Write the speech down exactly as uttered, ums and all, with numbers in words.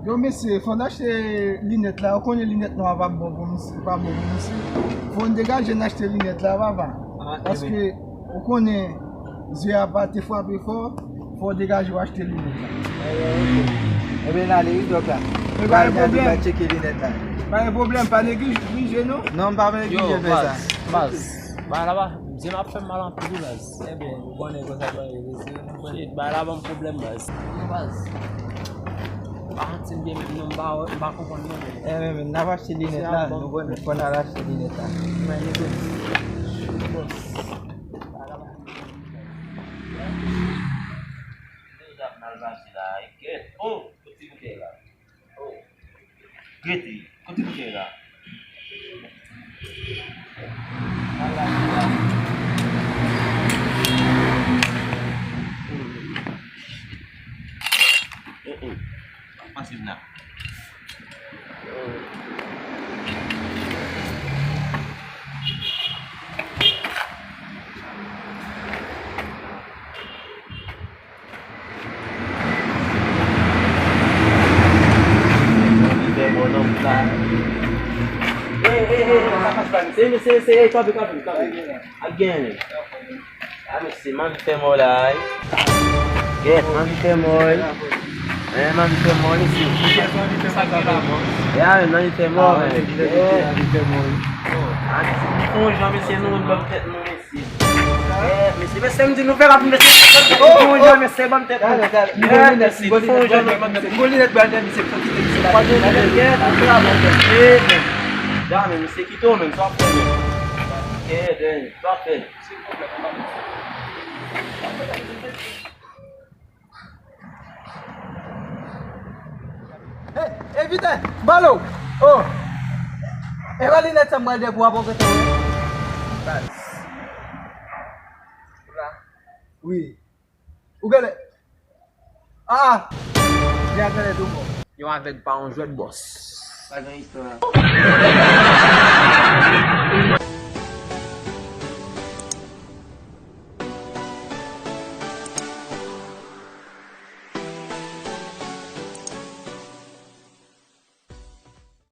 Yo, mesye, fò n achte linèt la. Ou konnen linèt nwa a pa bon pou misye, pa bon pou misye. Fò n degaje n achte linèt la, papa. Ah, paske ou konnen zye a pa te frape fò, fò w degaje w achte linèt la. Ebyen, ok. Ebyen, n ale, wi, dòk la. Men pa gen pwoblèm. N al tcheke linèt la. Pa gen pwoblèm, pa neglije, non? Non, m pa neglije fè sa. Baz, baz, bagay la pa, zye m ap fè m mal anpil, wi, baz. Ebyen, ou konnen konsa bagay yo rete. Shit, bagay la ban m pwoblèm, baz. Yo, baz. M pa santi m byen menm non, m pa, m pa konprann non, men. Eh, men, men, n ap achte linèt la, nou konnen, fò n al achte linèt la. Men, nou konnen. Bòs. Bagay la ban m pwoblèm, baz. Deja mal pase la, e kèt. Oh, kote boutèy la? Oh. Rete. Kote boutèy la? Ala, ala. Oh, oh. Pase m la. Ey, ey, ey, sa pas pa, mesye, mesye, mesye, ey, kanpe, kanpe, kanpe. Ap genyen. A, mesye, manmi fè mò la, ey. Gèt, manmi fè mò, ey. Eh, manmi fè mò, mesye. Ya, men manmi fè mò, men. A, mesye, nou fè yon jan, mesye, nou, nou ban tèt nou, mesye. Eh, mesye, mesye, m di nou fè rapid, mesye. Oh, oh, mesye, ban m tèt mwen. Mesye, fè yon jan, mesye, ban m tèt mwen. Gwo linèt, brother, mesye, fò kite, mesye. Pa gen linèt, brother. Jamè, mesye, kite w menm, sa w ap fè menm. Eh, sa w ap fè. Hey, evite! Balo! Oh! E pa linèt sa m pral dèyè pou w ap antre. Baz. Wi. Ou genlè. Ah! Li a genlè tou bon. Yon avèg pa yon jwèt, bòs. Pa gen istwa.